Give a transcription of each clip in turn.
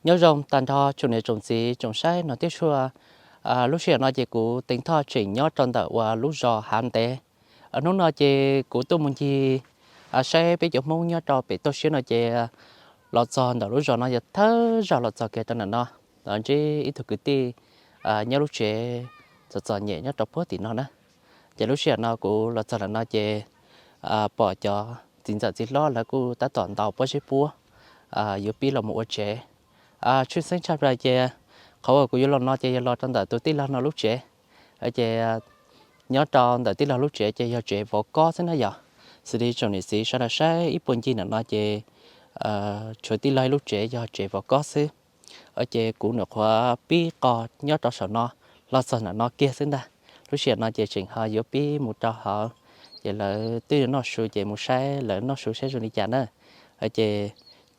Nyob zoo tag nrho tsoom niam tsoom txiv tsoom saib no tib suab. Lub sij hawm no ces kuv Teev Thoj tseem nyob rau ntawm uas lub zos Hav Ntev. Hnub no ces kuv tuaj mus ncig saib peb cov Hmoob nyob rau pem toj siab no ces los txog ntawm lub zos no yog thawj zaug los txog kiag rau ntawm no, los ntsib ib tug kwv tij nyob lub tsev txom txom nyem nyob rau puag tim no na. Ces lub sij hawm no kuv los txog ntawm no ces pom cov txiv ntxawm txiv hlob lawv kuj tab tom ntaus pob zeb puab yuav pib los mus ua tsev. Tshwj xeeb tshaj plaws ces qhov uas kuv yuav los no ces yog los rau ntawm tus tij laug no lub tsev. Ces nyob rau ntawm tij laug lub tsev ces yog tsev vov kob xwb na yom. Xws li tsoom niam txiv sawv daws saib ib puag ncig ntawm no ces tshuav tij laug ib lub tsev yog tsev vov kob xwb. Ces kuv nyuam qhuav pib qos nyob rau saum no los txog ntawm no kiag xwb ntag. Lub sij hawm no ces tseem ho yuav pib mus rau hauv, ces lawv twb yuav noj su ces mus saib lawv noj su saib zoo li cas na. Ces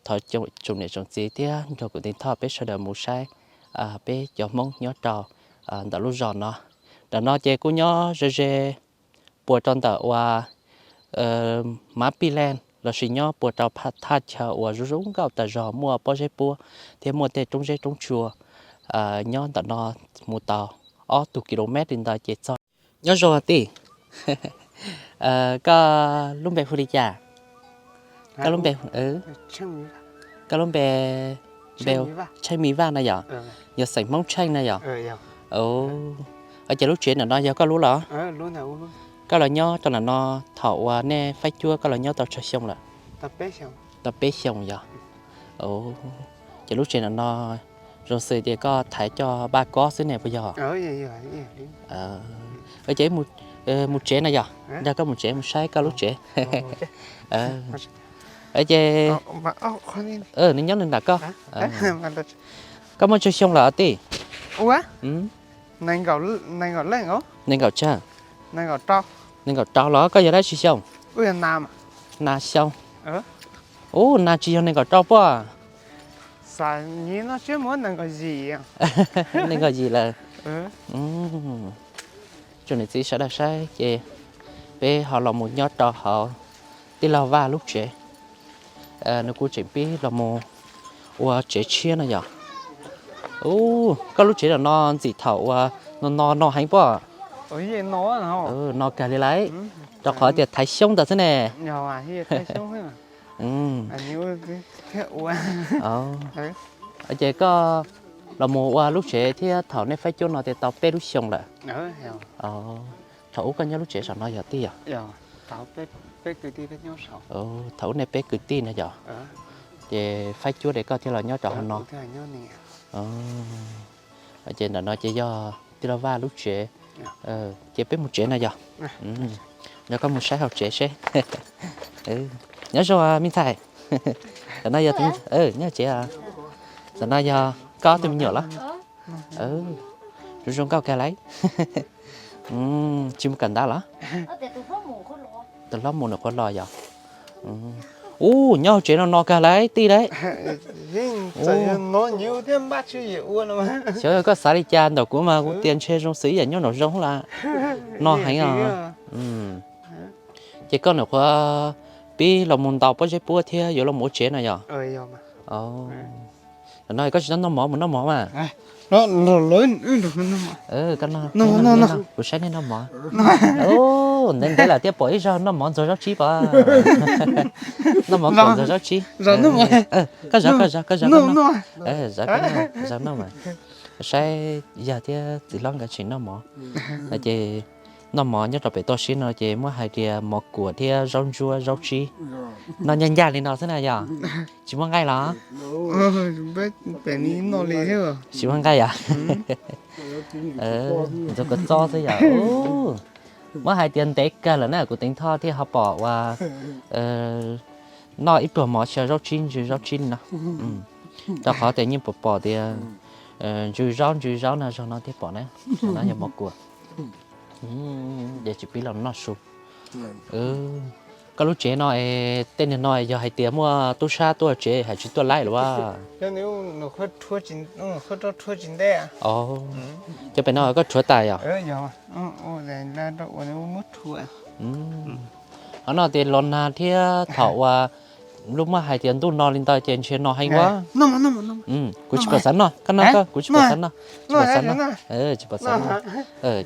thov tsoom niam tsoom txiv thiab nrog kuv Teev Thoj peb sawv daws mus saib peb cov Hmoob nyob rau ntawm lub zos no. Ntawm no ces kuj nyob ze ze puas rau ntawm uas Mab Pij Leej lossis nyob puas rau thaj chaw uas zoo zoo nkauj tas zog muaj pob zeb puab thiab muaj tej roob zeb roob tsuas nyob ntawm no mus tau ob tug kilomev li ntawd ces txog. Nyob zoo tij, koj lub npe hu li cas? Koj lub npe, koj lub npe, npe Tsheej Mi Vaj no yom? Yog xeem Hmoob Tsheej no yom? Ces lub tsev ntawm no yog koj lub los? Koj los nyob rau ntawm no thaum uas nej faib cuab koj los nyob tau tsawg xyoo lawm? Tau peb xyoos yog. Ces lub tsev ntawm no zoo xws tias koj thaiv coj vaj kob xwb ne puas yog? Ces mus tsev no yog, nrog koj mus tsev mus saib koj lub tsev. Ces nws nyob nws nram koj. Koj muaj tsawg xyoo lawm tij? Nees nkaum tsawg? Nees nkaum rau los koj yog dab tsi xyoo? Nas xyoo. Ub, nas tsis yog nees nkaum rau puas? Nees nkaum yim lawm. Tsoom niam txiv sawv daws saib ces peb ho los mus nyob rau hauv tij laug Vaj lub tsev. Nws kuj tseem pib los mus ua tsev tshiab no yog. Ub, koj lub tsev no ntxim thaum uas no no no heev pob. No kawg li lauj, rau qhov tias thaiv xyoob ntawd xwb ne. Ces koj los mus ua lub tsev thiab thaum nej faib cuab no tias tau peb lub xyoo lawm? Thaum ub koj nyob lub tsev saum no yog tij yog? Thaum ub nej peb kwv tij no yog, ces faib cuab ces koj thiaj los nyob rau hauv no. Ces ntawm no ces yog tij laug Vaj lub tsev. Ces peb mus tsev no yog, nrog koj mus saib hauv tsev seb. Nyob zoo me ntxhais. Tam no yog, nyob tsev. Tam no yog koj tus me nyuam los? Zoo zoo nkauj kawg lauj. Tsis mus kawm ntawv los? Tus hlob mus nws qhuav los yog. Ub, nyob hauv tsev no no kawg lauj tij lauj. Xyov yog koj xav li cas ntawm kuv mas kuv tias ntshe zoo xws ib yam nyob nraum zoov lawm. No heev os. Ces koj nws qhuav pib los mus ntaus pob zeb puab thiab yuav los mus ua tsev no yog? Tam no koj tsis tau noj mov mus noj mov mas. Kuv saib nej noj mov. Ntev ntev lawm thiaj pom ib zaug noj mov ntxuag zaub tsib pom. Noj mov kom ntxuag zaub tsib. Koj zov, koj zov, koj zov, zov noj mas. Saib yawg thiab txiv hlob nkawd tseem noj mov. Ces noj mov nyob rau pem toj siab no ces muab hais tias mov kuam thiab zaub ntsuab zaub tsib. Noj ncaj ncaj li no xwb na yog? Tsis muaj nqaij los? Tsis muaj nqaij yog? Ntxuag kua txob xwb yog? Muab hais tias ntev kawg lawm na kuv Teev Thoj thiaj ho pom uas noj ib pluag mov xyaw zaub tsib ntsw zaub tsib li no. Rau qhov tias yeej pom pom tias ntsw zaub ntsw zaub no zog no thiaj pom na. No yog mov kuam. Ces tsis pib los noj su. Koj lub tsev no es tej niag no yog hais tias muaj tub sab tuaj tsev hais tsis tuaj laib los? Cov pem no koj rhuav tas yog? Qhov no tias los nag thiab thaum uas Lub muab hais tias ntuj no li ntawd ces ntshe no heev ua. Kuv tsis pom xav noj, koj noj koj, kuv tsis pom xav noj, tsis pom xav noj, tsis pom xav noj.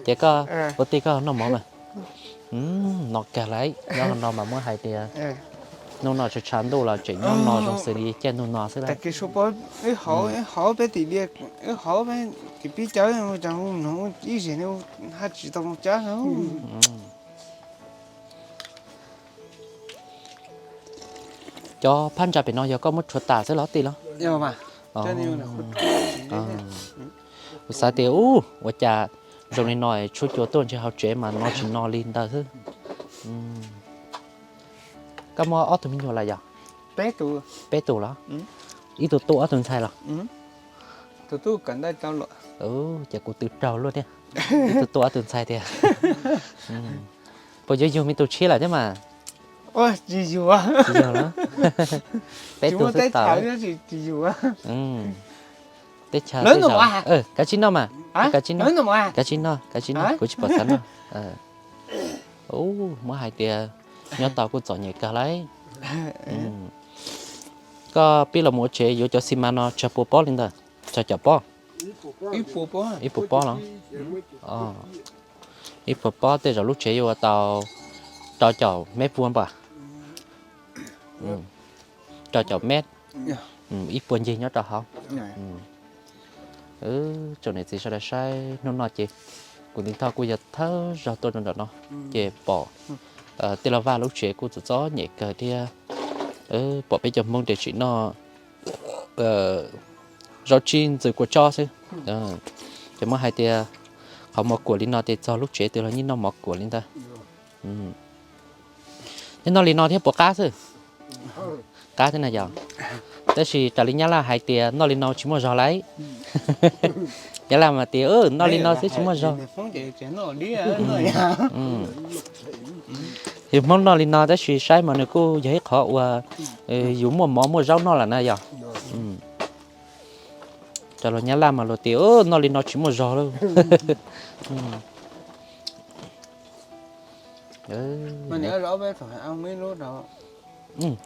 Ces koj ua tij koj noj mov mas. No kawg lauj, nyob no mas muab hais tias hnub no tshav tshav ntuj los tseem nyob no zoo xws li caij ntuj no xwb lauj. Cov phab ntsa pem no yog koj muab rhuav tas xwb los tij los? Kuv xav tias ub, ua cas zoo li no tshuab cua tuaj ntshe hauv tsev mas no tsis no li ntawd xwb. Koj muaj ob tug me nyuam lawm yog? Peb tus los? Ib tug tub ob tug ntxhais los? Ces kuv twb raug luaj thiab, ib tug tub ob tug ntxhais tiag. Puas yuav yug me tus tshiab lawm thiab mas? Tsis yug, peb tug xwb tau. Teb chaws, kav tsij noj mas, kav tsij noj, kav tsij noj, kav tsij noj, kuv tsis pom xav noj. Muab hais tias nyob tau kuj txom nyem kawg lauj. Koj pib los mus ua tsev yuav cov xi mas no tsawg puas pob li ntawd? Tsawg caum pob? Ib puas pob los? Ib puas pob tej zaum lub tsev yuav ua tau rau caum mev vuag npam. Rau caum mev, ib puas ncig nyob rau hauv. Tsoom niam txiv sawv daws saib hnub no ces kuv ntiv thoj kuj yog thawj zaug tuaj rau nram no, ces pom tij laug Vaj lub tsev kuj txom txom nyem kawg thiab. Pom peb cov Hmoob ces tsim noj zaub tsib ntxwv kua tsob xwb. Ces muab hais tias qhov mov kuam li no ces txog lub tsev twg los yeej noj mov kuam li ntawd. Nyob noj li no thiab puas qab xwb? Qab thiab na yog. Tab sis raws li Nyab Laj hais tias noj li no tsis muaj zog lauj. Nyab Laj mas tias noj li no xwb tsis muaj zog. Yus Hmoob noj li no tab sis saib mas nws kuj yog ib qhov uas yus muaj mov muaj zaub noj lawm na yog. Raws los Nyab Laj mas luag tias noj li no tsis muaj zog lauj.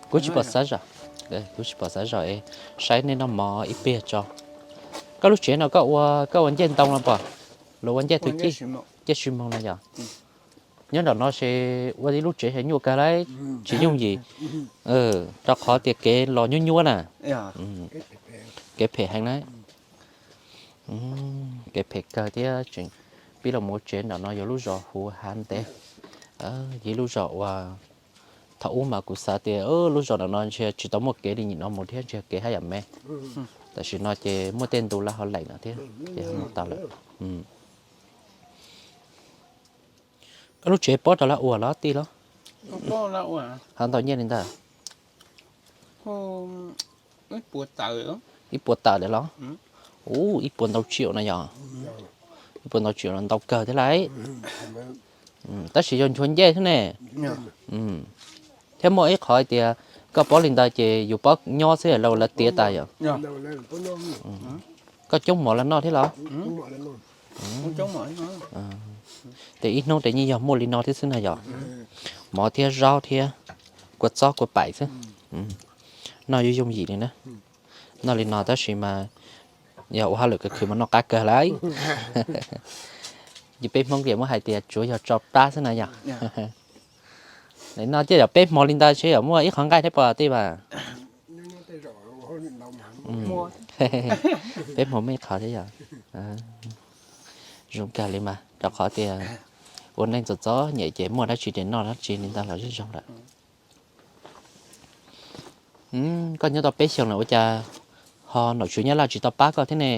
Kuv tsis pom xav zam, kuv tsis pom xav zam es saib nej noj mov ib pliag tso. Koj lub tsev no koj ua, koj ua ncej ntoo los pom, los ua ncej twg cij? Ncej sib moog no yog. Nyob nram no ces ua ib lub tsev ces nyuaj kawg lauj, tsis yooj yim, rau qhov tias kev los nyuab nyuab na. Kev phem heev na. Kev phem kawg thiab tseem pib los mus ua tsev nram no yog lub zos huv hav ntev, yog ib lub zos uas thaum ub mas kuv xav tias lub zos nram no ntshe tsis tau muaj kev li nim no mus thiab, ntshe kev haj yam me. Tam sim no ces muaj tej ntu lawv ho leem no thiab ces ho mus tau lawm. Koj lub tsev pob rau lawv ua los tij los? Ho ntau nyiaj li ntawd? Ib puas tawm lawm los? Ub, ib puas ntau triệu no yog? Ib puas ntau triệu no ntau kawg thiab lauj. Tab sis yog nchuav ncej xwb ne. Thiab muaj ib qhov hais tias koj pob li ntawd ces yus paub nyob xwb los lawv tiav tas yom? Koj coob mov lawv noj thiab los? Ces ib hnub ces yeej yog muaj li no thiab xwb na yom? Mov thiab zaub thiab kua txob kua paim xwb. Noj yooj yooj yim li na. Noj li no tab sis mas yog ua hauj lwm khwv khwv mas noj qab kawg lauj. Ces peb Hmoob ces muab hais tias tsuav yog tso plab xwb na yom? Noj thiaj yog peb hmo li ntawd seb yog muaj ib qhov nqaij thiab pom tij mas. Peb hmo muaj ib qhov thiab yom? Zoo kawg li mas rau qhov tias ua neej txom txom nyem ces muaj dab tsi ces noj dab tsi li ntawd los zoo zoo lawm. Koj nyob tau peb xyoos lawm ua cas ho nom tswv Nyab Laj tsis tau pab koj thiab ne?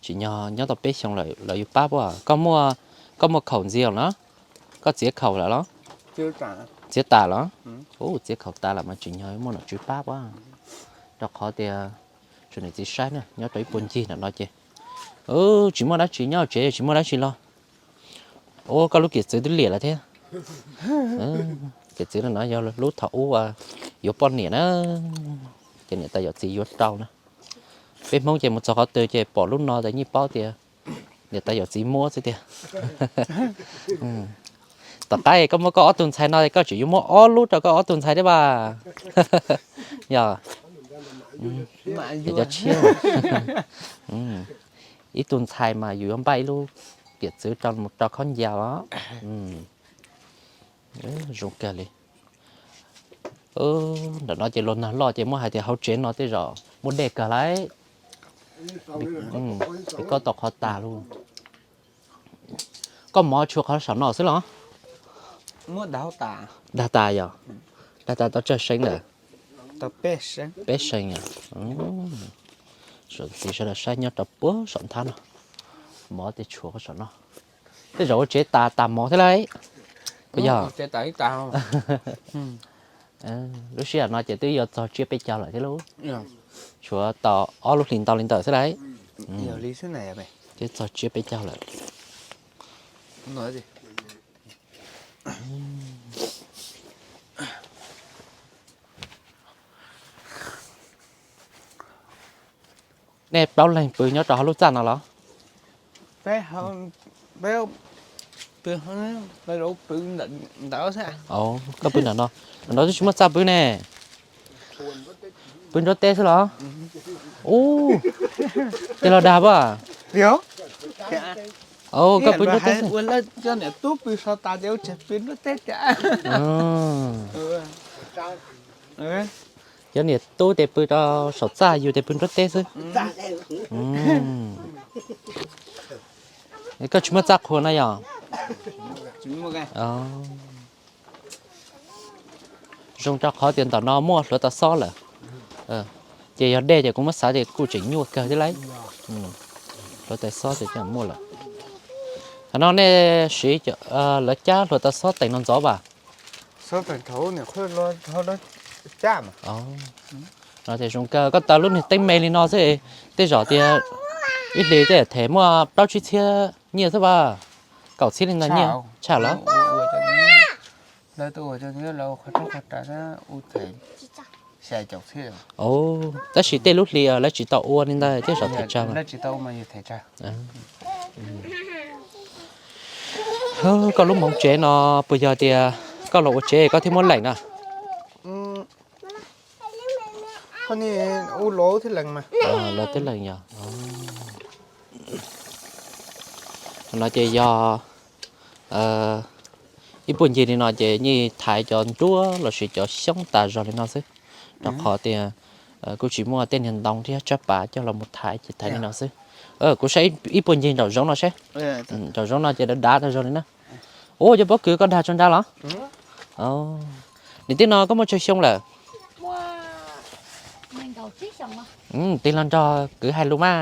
Tsim nyog nyob tau peb xyoos lawm lawv yuav pab puas? Koj muaj, koj muaj khaum ntxiv lawm los? Koj txiav khaum lawm los? Txiav tas los? Ub, txiav khaum tas lawm mas tsim nyog muaj nom tswv pab puas? Rau qhov tias tsoom niam txiv saib na, nyob rau ib puag ncig nram no ces tsis muaj dab tsi, nyob tsev tsis muaj dab tsi los. Ua koj lub kiam txwv twb liam lawm thiab. Kiam txwv no yog lub thaum ub yuav poj niam na, ces niam tais yawm txiv yuav rau na. Peb Hmoob ces mus txog qhov twg ces pom lub no ces yeej paub tias niam tais yawm txiv muab xwb tiag. Tom qab koj muab koj ob tug ntxhais no koj tseem yuav muab ob lub rau koj ob tug ntxhais thiab as? Yog, cov tshiab. Ib tug ntxhais mas yus yuav npaj ib lub piam txwv rau mus rau khaub ncaws os. Zoo kawg li. Ntawm no ces luag nag loj ces muab hais tias hauv tsev no tej zaum muaj dej kawg lauj. Koj tau qhov tas lauj. Koj mov tshuav qhov saum no xwb los? Dag tas yog? Dag tas tau tsawg seev lawm? Peb seev yog. Txiv sawv daws saib nyob rau puag saum nthab no, mov tej tshuav qhov saum no. Tej zaum ua tsev tas tas mov thiab lauj. Puas yog? Lub sij hawm no ces twb yuav txog tsiab peb caug lawm thiab lauj. Tshuav tau ob lub hlis ntau li ntawm xwb lauj. Twb txog tsiab peb caug lawm. Nej plaub leeg pw nyob rau hauv lub txaj no los? Koj pw ntawm no, ntawm no twb tsis muaj txaj pw ne. Pw nruab teb xwb los? Ub, ces los dag pab. Koj pw nruab teb xwb. Cov niam tub ces pw rau saum txaj, yus ces pw nruab teb xwb. Koj tsis muaj txaj qhua no yog? Zoo rau qhov tias ntawm no muaj hluav taws xob lawm. Ces yog dej ces kuv muab xav tias kuj tseem nyuaj kawg thiab lauj. Hluav taws xob ces muaj lawm. Qhov no nej siv, lawv cab hluav taws xob teem no ntxov vas? No ces zoo kawg koj tau lub niag teeb me li no xwb, tej zaum tias ib hlis tej them muaj plaub tsib txhiab nyiaj xwb vas, kaum txhiab li ntawd nyiaj tshaj los? Tab sis tej lub hlis lawv tsis tau ua li ntawd tej zaum them tsawg. Koj lub moov tsev no puas yog tias koj los ua tsev koj thiaj muab leem na? Lawv twb lees yog. No ces yog ib puag ncig li no ces nyij thaiv cov nruab lossis cov xyoob tas zog li no xwb, rau qhov tias kuj tsis muaj tej niag ntoo thiab tsab pas coj los mus thaiv ces thaiv li no xwb. Kuv saib ib puag ncig nraum zoov no seb. Nraum zoov no ces dav dav tag zog li na. Ua cov pob kws koj dag tso nrad los? Niam tij no koj muaj tsawg xyoo lawm? Tig los nrog kwv hais lus mas.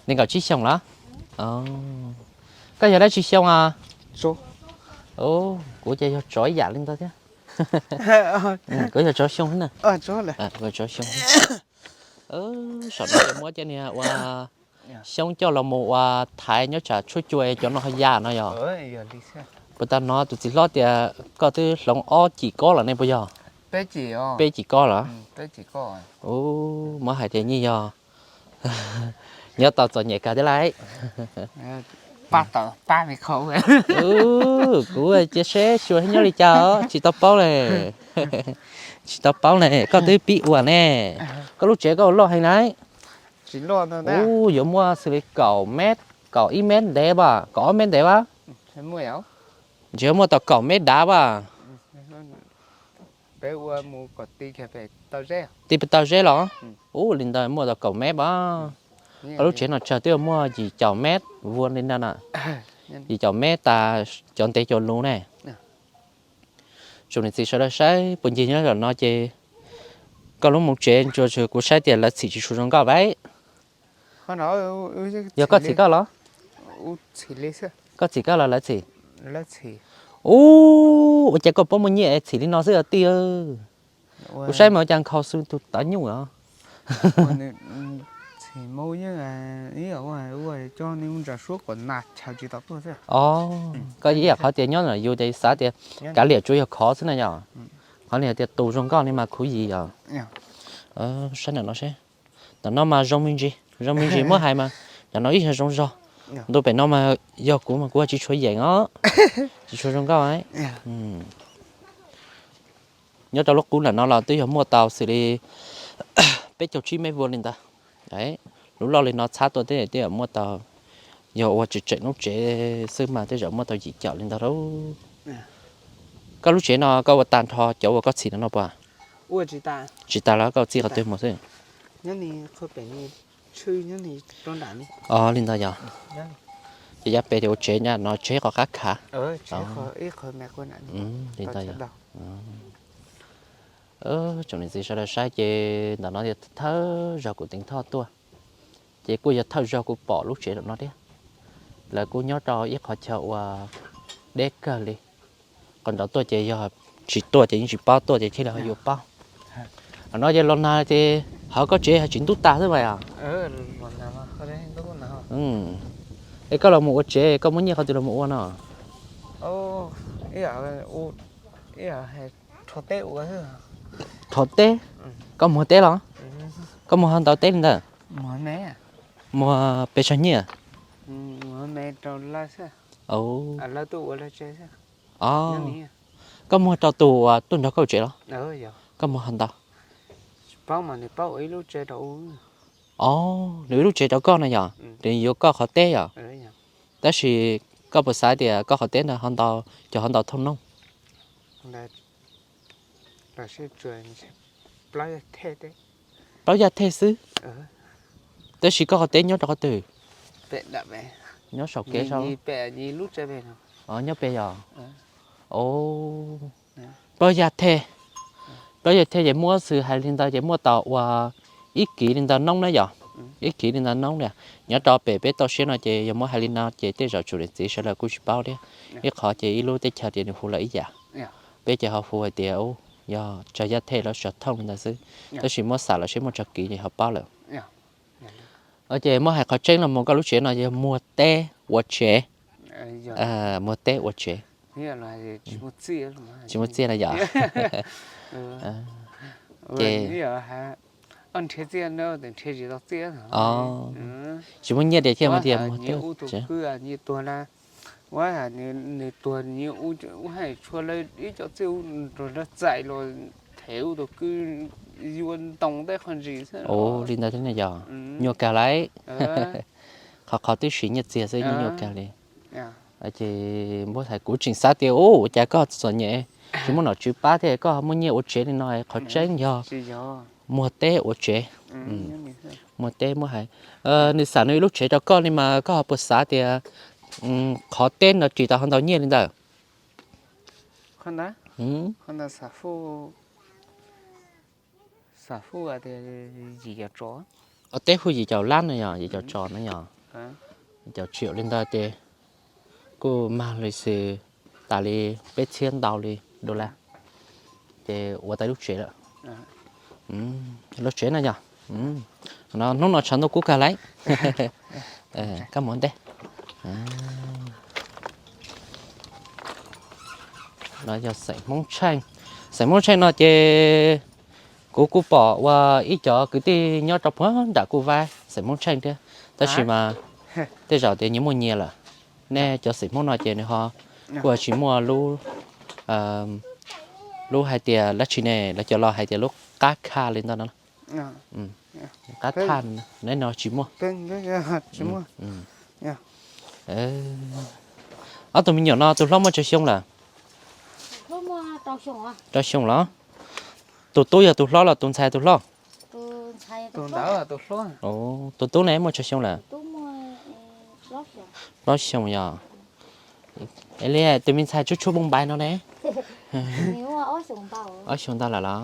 Nees nkaum tsib xyoos los? Koj yog dab tsi xyoo os? Kuv ces yog tsov ib yam li ntawd thiab. Kuv yog tsov xyoo na. Tsov xyoo. Saum no muab cov niag ua xyoob coj los mus ua thaiv nyob tsam tshuaj cua cov no ho ya no yog? Puas tau hnov tus txiv hlob tias koj twb hloov ob cim kob los ne puas yog? Peb cim kob los? Muab hais tias nyij yog nyob tau txom nyem kawg thiab lauj. Kuv cia seb xyuas nyob li cas os, tsis tau paub li. Tsis tau paub ne, koj twb pib ua ne. Koj lub tsev koj ua loj heev na. Ub, yuav muaj xws li kaum mev, kaum ib mev ntev as, kaum ob mev ntev as? Tsis muaj tau kaum mev dav as? Ti pes tau zeb los? Ub, li ntawd muaj tau kaum mev as. Koj lub tsev no tsawg twb muaj yim caum mev vuas li ntawd na. Yim caum mev tas cov ntev cov luv ne. Tsoom niam txiv sawv daws saib puas ncig nyob zaum no ces koj lub moov tsev ntsuas kuv saib tias lawv txhim tsis tshua zoo nkauj lauj. Yog koj txhim koj los? Koj txhim koj los lawv txhim? Ub, ua cas koj paub muaj nyiaj es txhim li no xwb tij? Kuv saib mas ua cas nkhaus xwb tus tav nyuj os. Os, koj ib yam qhov tias nyob ntawm yus ces xav tias kav liam tsuas yog khov xwb na yog? Qhov li tias tus zoo nkauj li mas khuv yim yog? Saib ntawm no seb. Ntawm no mas zoo me ntsis, zoo me ntsis muab hais mas cov no ib yam zoo zog. Ntuj, pem no mas yog kuv mas kuv tsis tshua yeem os, tsis tshua zoo nkauj. Nyob rau lub qub nram no los twb yog muaj tau xws li peb caug tsib mev vuag li ntawd. Lub loj li no txhab tuaj tej twb yog muaj tau, yog ua tseem tseem noob tsev xwb mas tej zaum muaj tau yim caum li ntawd lauj. Koj lub tsev no koj ua tag nrho cov uas koj txhim no no puas? Tsis tas los koj txiv qhov twg mus xwb? Os, li ntawd yog. Ces yav pem tias ua tsev no tsev qhov qab khav. Li ntawd yog. Tsoom niam txiv sawv daws saib ces ntawm no yog thawj zaug kuv teev thoj tuaj, ces kuj yog thawj zaug kuv pom lub tsev ntawm no thiab. Lawv kuj nyob rau ib qhov chaw uas deb kawg li. Qhov nrov tuaj ces yog tsis tuaj ces yeej tsis paub, tuaj ces thiaj li ho yuav paub. Qhov no ces los nag ces hauv koj tsev ho tsis ntub tas xwb mas yog. Es koj los mus ua tsev koj muaj nyiaj qhov twg los mus ua no? Rho teb? Koj muag teb los? Koj muag ho ntau teb li ntawd? Muag pes tsawg nyiaj? Koj muag rau tus uas tuaj nrog koj ua tsev los? Koj muag ho ntau? Os, nws ib lub tsev rau koj no yog, nws yuav koj qhov teb yog. Tab sis koj puas xav tias koj qhov teb ntawd ho ntau, cov ho ntau thooj noog? Plaub yaj thej xwb. Tab sis koj qhov teb nyob rau qhov twg? Nyob saum kev saud? Nyob pem yog? Plaub yaj thej. Plaub yaj thej ces muab xws hais li ntawd ces muaj tau ua ib kiv li ntawd noob na yog. Ib kiv li ntawd noob na. Nyob rau pem peb toj siab no ces yog muab hais li no ces tej zaum tsoom niam txiv sawv daws kuj tsis paub thiab. Ib qhov ces ib lub teb chaws ces nws hu lawm ib yam. Peb ces ho hu hais tias yog tsawg yaj thej los tsawg thooj li ntawd xwb. Tab sis muab xam los seb muaj tsawg kiv ces ho paub lawm. Ces muab hais qhov tseeb los mus koj lub tsev no yog muag teb ua tsev. Muag teb ua tsev. Tsis muaj txiaj na yom. Ces tsis muaj nyiaj tias thiaj muag teb. Ua li ntawd thiab ne yog, nyuaj kawg lauj. Qhov qhov twb siv nyiaj txiag xwb nyuaj kawg li. Ces npua hais kuv tseem xav tias ua cas koj txom nyem tsis muaj nom tswv pab thiab koj muaj nyiaj ua tsev li no, qhov tseeb yog muag teb ua tsev. Muag teb muab hais, nws xam nws ib lub tsev rau koj li mas koj ho puas xav tias qhov teb no ris tau ho ntau nyiaj li ntawd? Teb hu yim caum lab no yog, yim caum tso no yog, yim caum triệu li ntawd ces kuj mag li xws tas li peb txhiab ntau li đô la. Ces ua tau lub tsev lawm. Lub tsev no yog, no hnub no tshav ntuj kub kawg lauj. Koj mus ntej. No yog xeem Hmoob Tsheej. Xeem Hmoob Tsheej no ces kuv kuj pom ua ib cov kwv tij nyob rau puag nram kuj vaib xeem Hmoob Tsheej thiab, tab sis mas tej zaum tias nyias muaj nyias lawm. Nej cov xeem Hmoob no ces nws ho kuj tsis muaj lub, lub hais tias dab tsi ne, lawv cov laus hais tias lub qab kha li ntawd no. Qab thaj no tsis muaj. Ob tug me nyuam no tus hlob muaj tsawg xyoo lawm? Rau xyoo los? Tus tub yog tus hlob los tus ntxhais tus hlob? Tus tub ne muaj tsawg xyoo lawm? Plaub xyoo yog. Li tus me ntxhais tshuab tshuab npoo npais no ne? Ob xyoo ntau lawm los?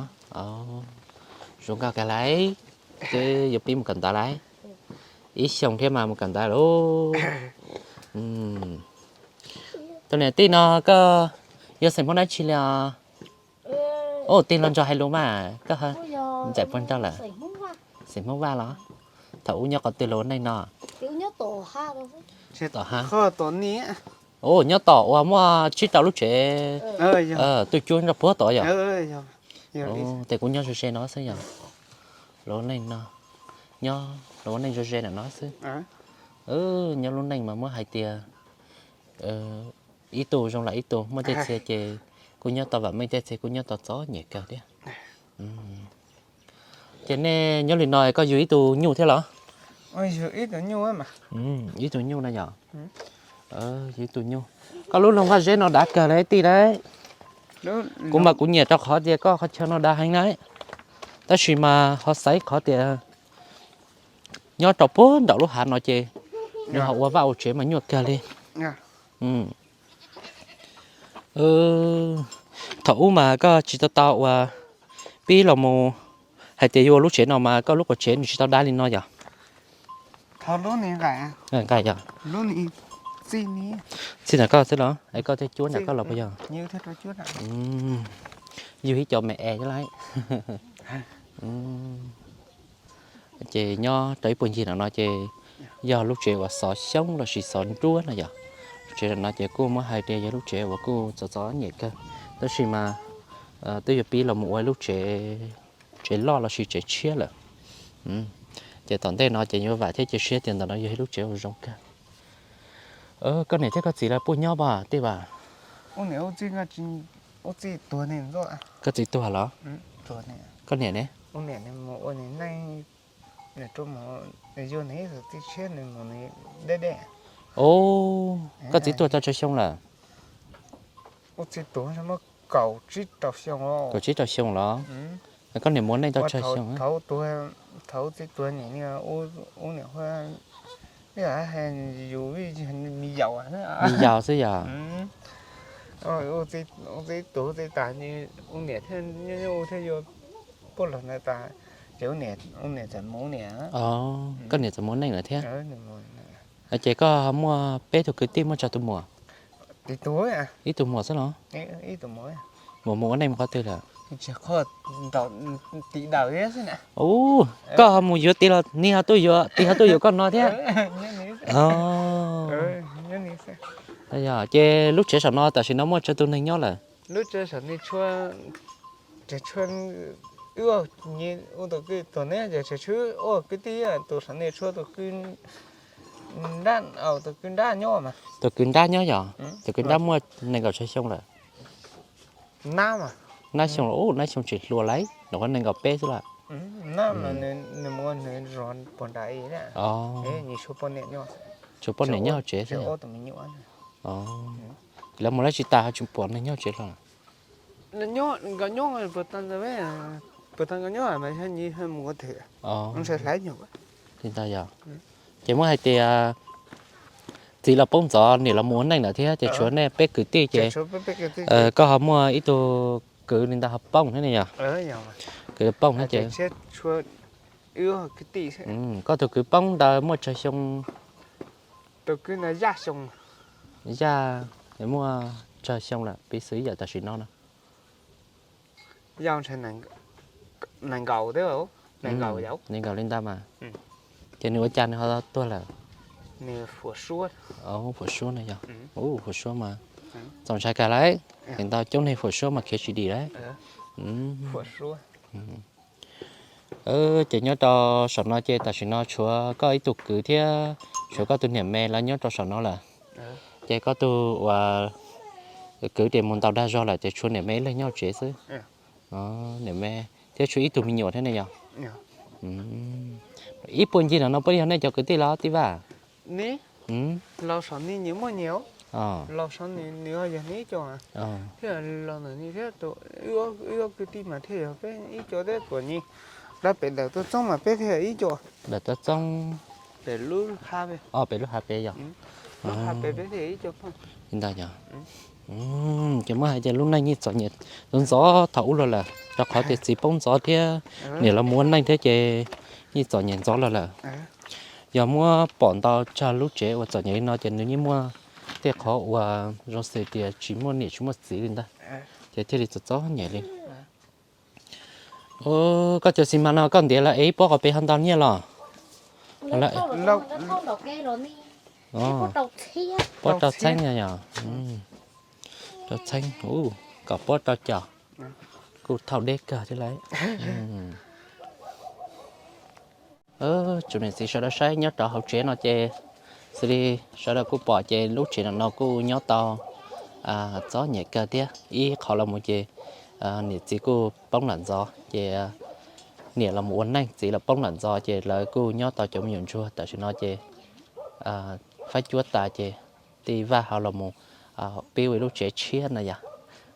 Zoo nkauj kawg lauj. Twb yuav pib mus kawm ntawv lauj. Ib xyoo thiab mas mus kawm ntawv lauj. Tus niam tij no koj yog xeem Hmoob dab tsi li os? Ua tij laug Ntso hais lus mas koj ntxawm puas nrog lawm? Xeem Hmoob Vaj los? Thaum ub nyob qhov twg los ua neej no? Tom Hab. Nyob tom uas muaj tsib rau lub tsev tuj cuab nrog puag tod yog? Ces kuv nyob ze ze no xwb yog? Los ua neej no, nyob los ua neej ze ze ntawm no xwb. Nyob lub neej mas muab hais tias ib tug zoo li ib tug, muaj tej txhia ces kuj nyob tau vam meej, tej txhia kuj nyob tau txom nyem kawg thiab. Ces nej nyob li no koj yug ib tug nyuj thiab los? Ib tug nyuj na yom. Yug ib tug nyuj. Koj lub loog vaj zeb no dav kawg li tij lauj. Kuv mas kuv nyiam rau qhov tias koj qhov chaw no dav heev na. Tab sis mas ho xaiv qhov tias nyob rau puag nraum lub hav no ces nws ho ua vaj ua tsev mas nyuaj kawg li. Thaum ub mas koj tsis tau tau uas pib los mus hais tias yuav ua lub tsev no mas koj lub quas tsev nws tsis tau dav li no yom? Nqaij yom. Txij ntawm koj xwb los es koj thiaj cuab ntawm koj los puas yog? Yug ib co me es thiab lauj. Ces nyob rau ib puag ncig no no ces yog lub tsev uas xov xyoob lossis xov nruab no yom. Lub tsev no ces kuj muab hais tias yog lub tsev uas kuj txom txom nyem kawg, tab sis mas twb yuav pib los mus ua lub tsev, tsev loj lossis tsev tshiab lawm. Ces tom ntej no ces yuav vam thiab cia siab tias ntawm no yog ib lub tsev uas zoo kawg. Koj niam thiab koj txiv lawv puas nyob pab tij vas? Koj txiv tuag los? Koj niam ne? Koj txiv tuag tau tsawg xyoo lawm? Kaum tsib rau xyoo los? Koj niam mus ua neej tau tsawg xyoo? Thaum ub txiv tuag nim ub niam hu, yus me yaus, me yaus xwb yog? Ub txiv tuag txiv tas, ub niam thiaj nyob nyob ub thiaj yuav poj los ntawd tas, ces ub niam txawm mus niam. Koj niam txawm mus ua neej lawm thiab? Ces koj muaj peb tug kwv tij, muaj tsawg tus muam? Ib tug muam xwb los? Mus mus ua neej mus qhov twg lawm? Ub, koj ho mus yuav tij los nws ho tuaj yuav, tij ho tuaj yuav koj no thiab? Ces lub tsev saum no tam sim no muaj tsawg tus neeg nyob lawm? Lub tsev saum no tshuav, tus kwv tij, tus saum no tshuav tus kwv nrab, tus kwv nrab nyob mas. Tus kwv nrab nyob yog? Tus kwv nrab muaj nees nkaum tsawg xyoo lawm? Nab xyoo los? Ub, nab xyoo tsis hluas lauj, nws qhuav nees nkaum peb xwb lawm. Tshuav poj niam nyob tsev xwb. Lawv mus dab tsi tas ho tsis pom neeg nyob tsev los? Li ntawd yog. Ces muab hais tias txiv los poob ntxov, niam los mus ua neej lawm thiab ces tshuav nej peb kwv tij ces koj ho muaj ib tug kwv li ntawd ho poob thiab ne yog? Kwv poob thiab ces koj tus kwv poob ntawd muaj tsawg xyoo? Yaj, muaj tsawg xyoo lawm piv xwv yam tam sim no na? Nees nkaum li ntawd mas. Ces nws ua cas nws ho tuag lawm? Huam suab no yog? Huam suab mas txaus ntshai kawg lauj. Ces ntau coob neeg huam suab mas khiav tsis dim lauj. Ces nyob rau saum no ces tam sim no tshuav koj ib tug kwv thiab tshuav koj tus niam me lawv nyob rau saum no lawm. Ces koj tus uas kwv ces mus ntaus dag zog lawm ces tshuav niam me ib leeg nyob tsev xwb. Niam me thiab tshuav ib tug me nyuam thiab ne yog? Ib puag ncig no no puas yog nej cov kwv tij los tij Vaj? Laus saum ni nyias muaj nyias, laus saum ni nws yog nws ib co, thiab laus ntawm ni thiab, wb ob kwv tij mas thiaj yog peb ib co thiab, tuam ni lawv pem dawm tuaj txoob mas peb thiaj yog ib co. Dawm tuaj txoob. Pem lub hav pem. Pem lub hav pem yog? Lub hav pem peb thiaj yog ib co phooj. Li ntawd yog. Ces muab hais tias lub neej yeej txom nyem ntxov ntxov thaum ub los lawm, rau qhov tias txiv poob ntxov thiab niam los mus ua neej thiab ces yeej txom nyem ntxov los lawm. Yog muab pom ntau tsawg lub tsev uas txom nyem li no ces nws yeej muaj tej qhov uas zoo xws tias tsis muaj niam tsis muaj txiv li ntawd, ces thiaj li txom txom nyem li. Koj cov xi mas no koj ntiav lawv ev ib pob qhov pem ho ntau nyiaj los? Pob rau txheeb yog? Rau txheeb, kaum pob rau cos, kuj thauj deb kawg thiab lauj. Tsoom niam txiv sawv daws saib nyob rau hauv tsev no ces Xws li sawv daws kuj pom ces lub tsev no no kuj nyob tau txom nyem kawg thiab. Ib qho los mus ces niam txiv kuj poob nram ntxov ces niam los mus ua neej, txiv los poob nram ntxov ces lawv kuj nyob tau cov me nyuam ntsuag. Tam sim no ces faib cuab tas ces tej vaj ho los mus pib ua ib lub tsev tshiab no yom,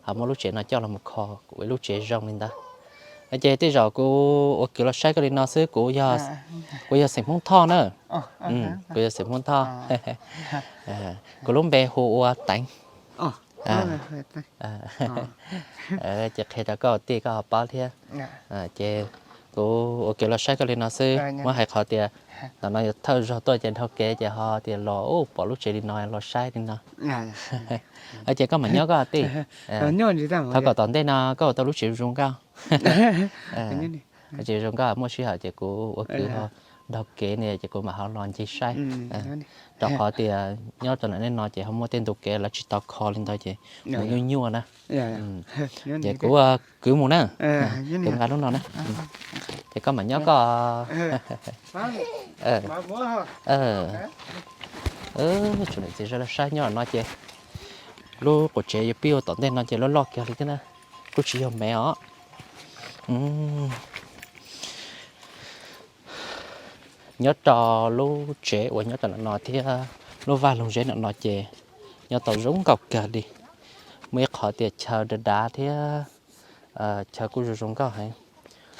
ho muab lub tsev no coj los mus kho ua ib lub tsev zoo li ntawd. Ces tej zaum kuv ua kwv los saib koj li no xwb, kuv yog xeem Hmoob Thoj na. Kuv yog xeem Hmoob Thoj. Kuv lub npe hu ua Teev. Ces qhia rau koj tij koj ho paub thiab. Ces kuv ua kwv los saib koj li no xwb, muab hais qhov tias ntawm no yog thawj zaug tuaj ces dhau kev ces ho tias los pom lub tsev li no los saib li no. Ces koj mam nyob koj tij, thov kom tom ntej no koj ua tau lub tsev zoo nkauj. Tsev zoo nkauj, muaj sij hawm ces kuv ua kwv ho dhau kev ne ces kuv mam ho los ncig saib. Rau qhov tias nyob rau ntawm nej no ces ho muaj tej ntu kev lawv tsis tau kho li ntawd ces mus nyuaj nyuaj na. Ces kuv ua kwv mus na, kwv nqa lub no na. Ces koj mam nyob koj. Tsis niam txiv sawv daws saib nyob no ces lub quas tsev yuav pib ua tom ntej no ces loj loj kiag li thiab na, kuj tsis yog me os. Nyob rau lub tsev uas nyob rau ntawm no thiab lub vaj loog zeb ntawm no ces nyob tau zoo nkauj kawg li. Muaj ib qhov tias chaw dav dav thiab chaw kuj zoo zoo nkauj heev.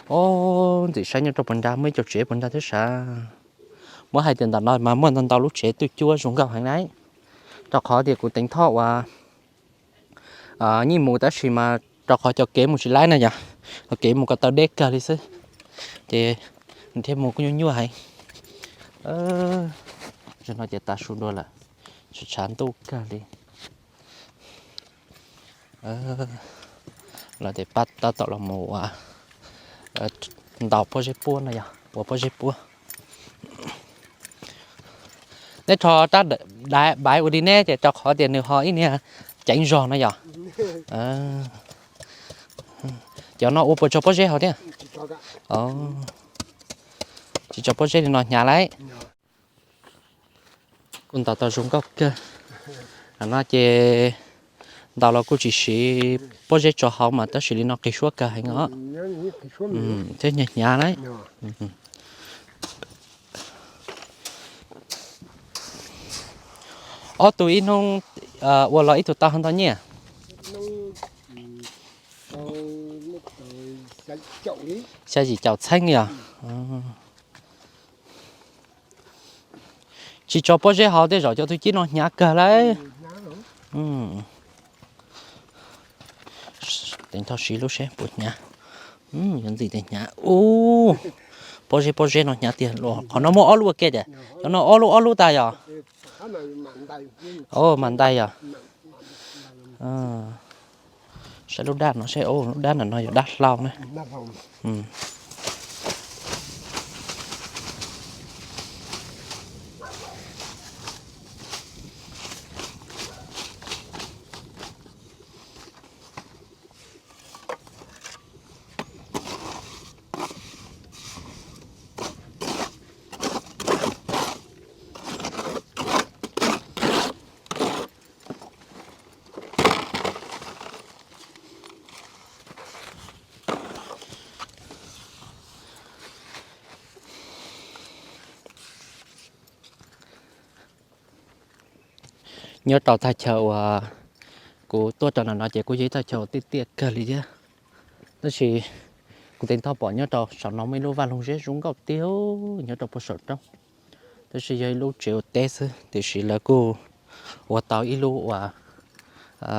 Ub, ntxim saib nyob rau puag nrad muaj ib co tsev puag nrad thiab sav. Muab hais tias ntawm no mas muaj ntau ntau lub tsev twj cuab zoo nkauj heev na. Rau qhov tias kuv teev Thoj uas yeej mus tab sis mas rau qhov cov kev mus tsis laib na yom, cov kev mus ko taw deb kawg li xwb, ces thiaj mus kuj nyuaj nyuaj heev. Zaum no ces tav su dua lawm, tshav ntuj kawg li. Los ces pab tab tom los mus ua ntaus pob zeb puab no yog ua pob zeb puab. Neb rho rab daiv ua li neb ces rau qhov tias nws ho ib niag ceev zog no yog. Cov no ua puas tso pob zeb hauv thiab? Tsis tso pob zeb li no hnyav lauj. Kuj ntaus tau zoo nkauj kawg. No ces ntaus los kuj tsis siv pob zeb tso hauv mas tab sis li no qis suab kawg heev os. Thiab hnyav hnyav lauj. Ob tug ib hnub ua los ib tug tau ntau nyiaj? Xya yim caum txheeb yog. Tsis tso pob zeb hauv tej zaum cov tug cib no hnyav kawg lauj. Teev Thoj siv lub seb puas hnyav. Yuav ntxim tias hnyav. Ub, pob zeb pob zeb no hnyav tiag. Qhov no muaj ob lub ua ke tiag, cov no ob lub ob lub tas yog. Mas ntais yog. Saib lub dab no seb, lub dab ntawm no yog dab hlau na. Nyob rau thaj chaw uas kuv tuaj rau ntawm no ces kuj yog ib thaj chaw tiaj tiaj kawg li thiab. Tab sis kuv teev Thoj pom nyob rau saum no muaj ib lub vaj loog zeb zoo nkauj tiag nyob rau puag saum roob. Tab sis yog ib lub tsev ua teb xwb tiam sis lawv kuj ua tau ib lub uas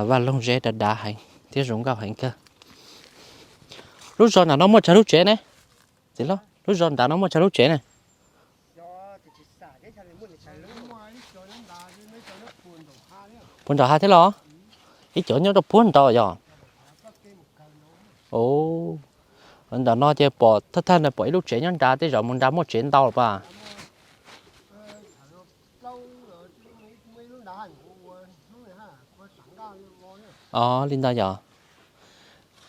vaj loog zeb dav dav heev thiab zoo nkauj heev kawg. Lub zos nram no muaj tsawg lub tsev ne? Txiv Hlob, lub zos nram no muaj tsawg lub tsev ne? Puag nram hav thiab los? Ib cov nyob rau puag nrad yog? Nram no ces pom thawj thawj ntawd pom ib lub tsev nyob nrad, tej zaum mus nrad muaj tsev ntau los pas. Os, li ntawd yog.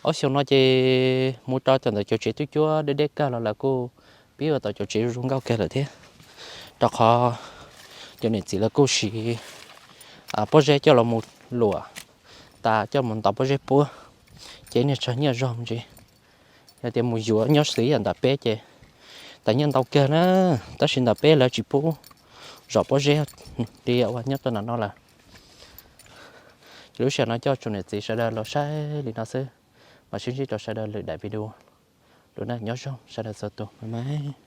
Ob xyoo no ces mus rau tom ntawm cov tsev twb cuab deb deb kawg los lawv kuj pib ua tau cov tsev zoo nkauj kawg lawm thiab. Rau qhov cov Cov niam txiv lawv kuj siv pob zeb coj los mus luam tas coj mus ntaus pob zeb puab, ces niag tsawg nyiaj zog ntsis. Yog tias mus yuav nyob xwb yam ntawm peb ces tas nyiaj ntau kawg na, tab sis ntawm peb lawv tsis pub zom pob zeb li uas nyob rau ntawm no lawm. Ces lub sij hawm no coj tsoom niam txiv sawv daws los saib li no xwb, mam sib ntsib rau sawv daws lwm daim video dua na, nyob zoo sawv daws txhua tus, bye bye.